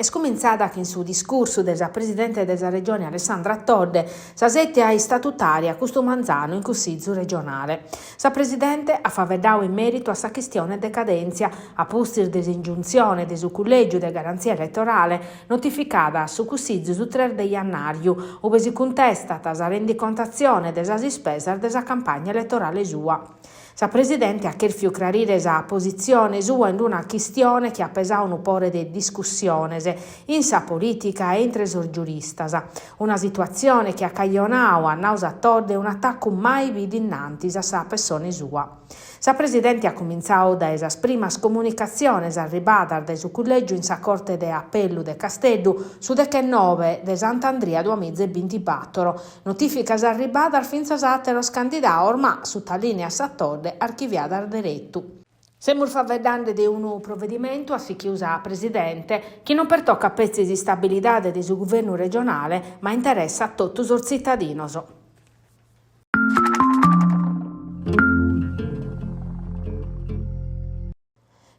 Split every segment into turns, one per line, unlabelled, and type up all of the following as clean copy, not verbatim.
Est cumintzada chin su discursu de sa presidente de sa Regione Alessandra Todde sa sètia istatutària custu manzanu in Cussizu regionale. Sa presidente at faeddadu in mèritu a sa chistione de cadèntzia, a pustis de s'ingiuntzione de su Cullègiu de Garantzia Eletorale notificada a su Cussizu su tres de jannàriu, ue si cuntestat sa rendicontatzione de sas ispesas de sa campagna eletorale sua. Sa presidente at chèrfiu crarire sa positzione sua in una chistione chi at pesadu unu pore de discussiones in sa polìtica e intre sos giuristas. Una situatzione chi at cajonadu, at nadu sa Todde, un'atacu mai bidu innantis a sa pessone sua. Sa presidente at cumintzadu dae sas primas comunicatziones arribadas dae su cullègiu in sa Corte de Apellu de Casteddu su dechenobe de Sant'Andria duamiza e bintibator, Notìficas arribadas fintzas a àteros candidados ma, sutalìneat sa Todde, archiviadas deretu. Semus faeddende de unu provedimentu, at sighidu sa Presidente, chi non pertocat petzi s'istabilidade de su guvernu regionale, ma interessat totu sos tzitadinos.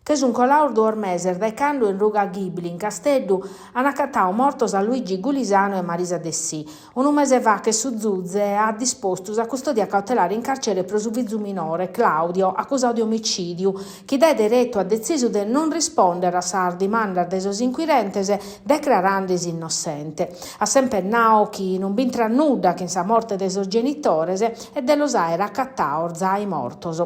Che sun colados duos meses dae cando in ruga Ghibli, in Casteddu, an acatadu mortos a Luigi Gulisano e Marisa Dessì. Unu mese faghet su zuze at dispostu sa custodia cautelare in carcere pro su fizu minore, Claudio, acusadu de omicìdiu, chi dae deretu at detzisu de non rispòndere a sas dimandas de sos inquirentes, decrarandesi innossente. At semper nadu chi non b'intrat nudda chin sa morte de sos genitores e de los àere acatados zai mortos.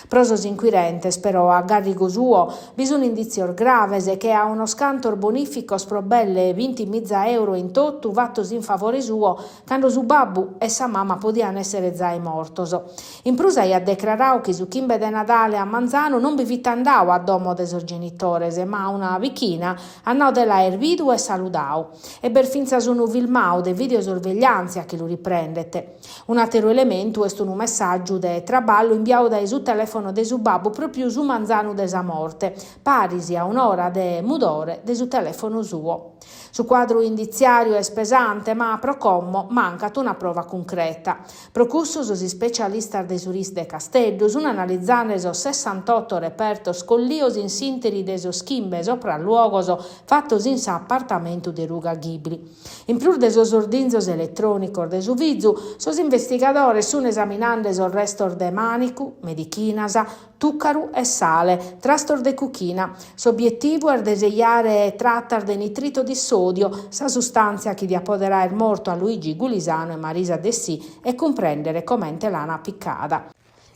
Pro sos inquirentes, però, a gàrrigu suo bi sun indìtzios graves che a unos cantos bonìficos pro belle bintimiza euro in totu fatos in favore suo cando su babbu e sa mama podian èssere zai mortos. In prus aiat decraradu chi su chimbe de Nadale a manzanu non bi fit andadu a domo de sos genitores, ma una bichina at nadu de l'aer bidu e saludadu. E b'est fintzas unu filmadu de videosorvegliàntzia chi lu riprendet. Un'àteru elementu est unu messàgiu de traballu imbiadu dae su telèfono de su babbu pròpiu su manzanu de sa morte, paris a un'ora de mudore de su telèfono suo. Su cuadru inditziàriu est pesante, ma pro como mancat una prova cuncreta. Pro cussu sos ispecialistas de su RIS de Casteddu sunt analizende sos sessantoto repertos collios in s'ìnteri de sos chimbe sopralluogos fatos in s'apartamentu de ruga Ghibli. In prus de sos ordinzos eletrònicos de su fizu, sos investigadores sunt esaminende sos restos de mànicu, medichinas, tùcaru e sale, trastos de cuchina. S'obietivu est de sejare tratas de nitrito di sodio, sa sustàntzia chi diat pòdere àere mortu a Luigi Gulisano e Marisa Dessì e cumprèndere comente l'an apicada.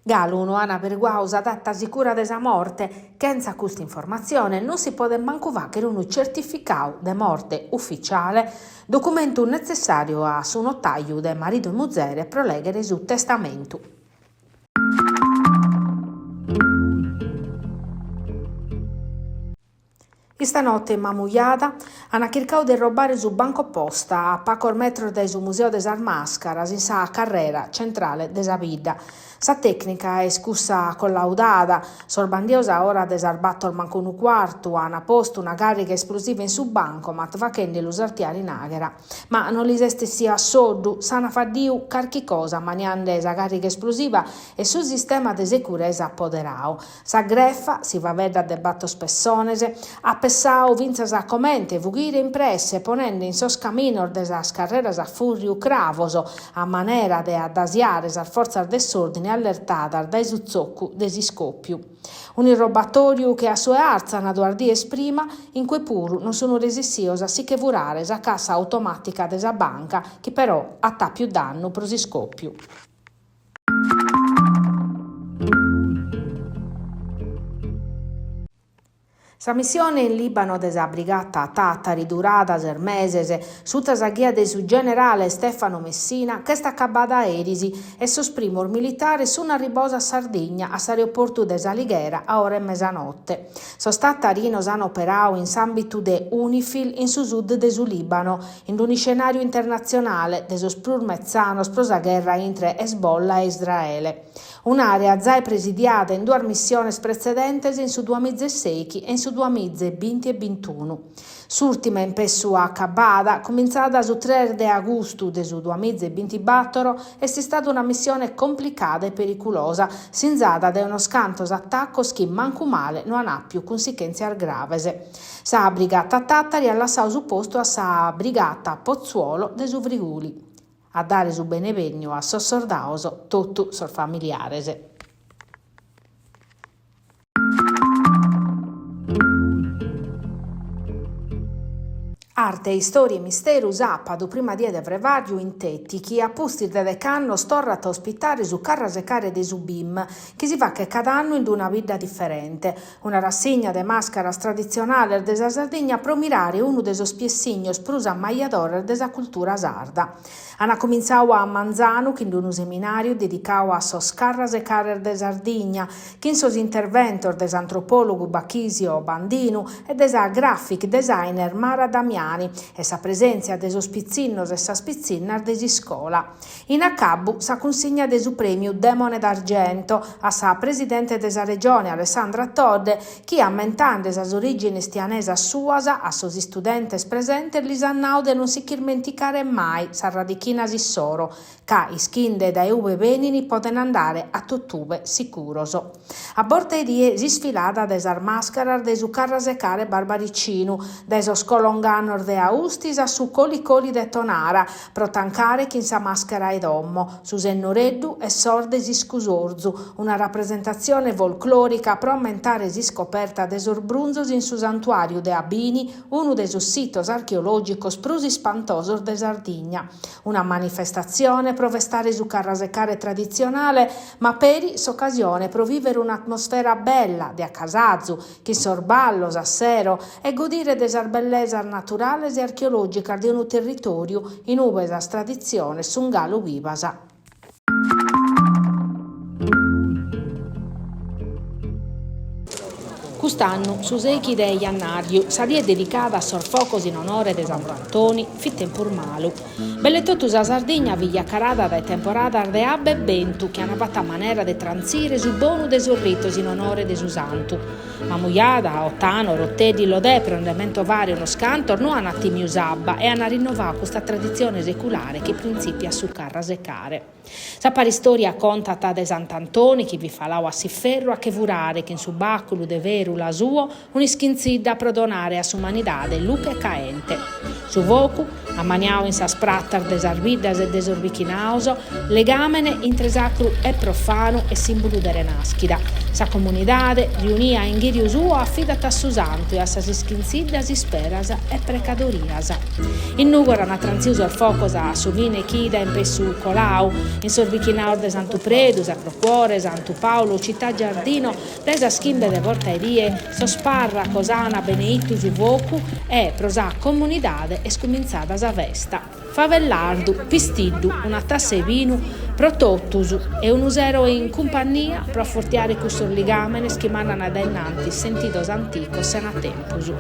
Galu no an averguadu sa data sicura de sa morte, chentza custa informatzione non si podet mancu fàghere unu certificadu de morte uficiale, documentu netzessàriu a su notaju de maridu e muzere pro lèghere su testamentu. Istanote in Mamujada ant chircadu de irrobare su Banco Posta a pagos metros dae su Museu de sas Màscaras in sa carrera centrale de sa bidda. Sa tècnica est cussa collaudada, sos bandidos a ora de sas bator mancu unu cuartu ant postu una càrriga esplosiva in su bancomat faghende lu sartiare in àghera. Ma non lis est essiu a soddu, s'ant faddiu carchi cosa maniande sa càrriga esplosiva e su sistema de securesa apoderadu. Sa grefa, si faeddat de bator pessones, at pessadu fintzas a comente fughire in presse ponende in sos caminos de sas carreras a fùrriu cravos, a manera de addasiare sas fortzas de s'òrdine allertadas dae su tzocu de s'iscòpiu. Un'irrobatòriu che a su 'e Àrtzana duas dies prima, in cue puru non sunt resissios a si che furare sa cassa automàtica de sa banca, chi però at àpiu dannu pro s'iscòpiu. Sa missione in Lìbano de sa Brigata Tàtari, durada ses meses, suta sa ghia de su generale Stefano Messina, ch'est acabada eris e sos primos militares sun arribados a Sardigna, a s'aeroportu de S'Alighera, a ora 'e mesanote. Sos tatarinos an operadu in s'àmbitu de Unifil in su sud de su Lìbano, in un'iscenàriu internatzionale de sos prus metzanos pro sa gherra intre Hezbollah e Israele. Un'àrea zai presidiada in duas missiones pretzedentes in su duamiza e sèichi e in su duamiza e binti e bintunu. S'ùrtima in pessu acabbada, cumintzada su tres de agustu de su duamiza e bintibàtoro, est istada una missione complicada e periculosa, sinzada dae unos cantos atacos chi, mancu male, no an àpiu cunsichèntzias graves. Sa Brigata Tàtari at lassadu su postu a sa Brigata Pozzuolo de su Friuli. A dare su benebènniu a sos sordados totu sos familiares. Arte, istòria e misteru sàpadu, prima die de frevàrgiu in Teti, chi a pustis de dech'annos torrat a ospitare su Carrasecare de su Bim, chi si faghet cada annu in una bidda diferente. Una rassigna de màscaras traditzionales de sa Sardigna pro mirare unu de sos piessignos prus ammajadores de sa cultura sarda. An comintzadu a manzanu chin unu seminàriu dedicadu a sos carrasecares de Sardigna, chin sos interventos de s'antropòlogu Bachisio Bandinu e de sa graphic designer Mara Damiani e sa presèntzia de sos pitzinnos e sas pitzinnas de s'iscola. In acabu sa cunsigna de su prèmiu Demone d'Argento a sa presidente de sa Regione Alessandra Todde chi, ammentende sas orìgines tianesas suas, a sos istudentes presentes lis at nadu de non si ch'irmenticare mai sas radichinas issoro, ca ischinde dae ube benin poden andare a totube sicuros. A borta 'e die s'isfilada de sas màscaras de su Carrasecare Barbaricinu, dae sos Colonganos de Austis a su Coli Coli de Tonara, pro tancare chin sa màscara 'e domo, su Sennoreddu e sos de s'Iscusorzu, una rapresentatzione folclòrica pro ammentare s'iscoperta de sos brunzos in su santuàriu de Abini, unu de sos sitos archeològicos prus ispantosos de Sardigna. Una manifestatzione pro festare su carrasecare traditzionale, ma peri s'ocasione pro vìvere un'atmosfera bella de acasazu, chin sos ballos a sero e godire de sas bellesas naturales e archeològicas de unu territòriu in ue sas traditziones sunt galu bivas. Cust'annu, su sèichi de jannàriu, sa die dedicada a sos focos in onore de Santu Antoni, fit tempus malu. Belle totu sa Sardigna fit jacarada dae temporadas de abba e bentu chi an fatu a manera de trantzire su bonu de sos ritos in onore de su santu. Mamujada, Ottana, Oroteddi, Lodè, pro nde mentovare unos cantos, no an timiu s'abba e an rinnovadu custa traditzione seculare chi printzìpiat su carrasecare. Sa paristòria contat de Sant'Antoni chi fit faladu a s'inferru a che furare chin su bàculu de fèrula suo un'ischintzidda pro donare a s'umanidade luche caente. Su focu, ammaniadu in sas pratas de sas biddas e de sos bichinados, legàmene intre sacru e profanu e sìmbulu de renàschida. Sa comunidade, riunia a inghìriu suo, afidat a su santu e a sas ischintziddas isperas e precadorias. In Nùgoro ant trantziu sos focos a su fine chida in pessu colau, in sos bichinaos de Santu Predu, Sacro Cuore, Santu Paulu, Città Giardino, dae sas chimbe de borta 'e die, sos pàrracos ant beneitu su focu e, pro sa comunidade, est cumintzada sa festa. Fava e lardu, pistiddu, una tassa 'e binu pro totus e unu sero in cumpannia pro afortiare cussos ligàmenes chi mandan dae innantis sentidos anticos sena tempus.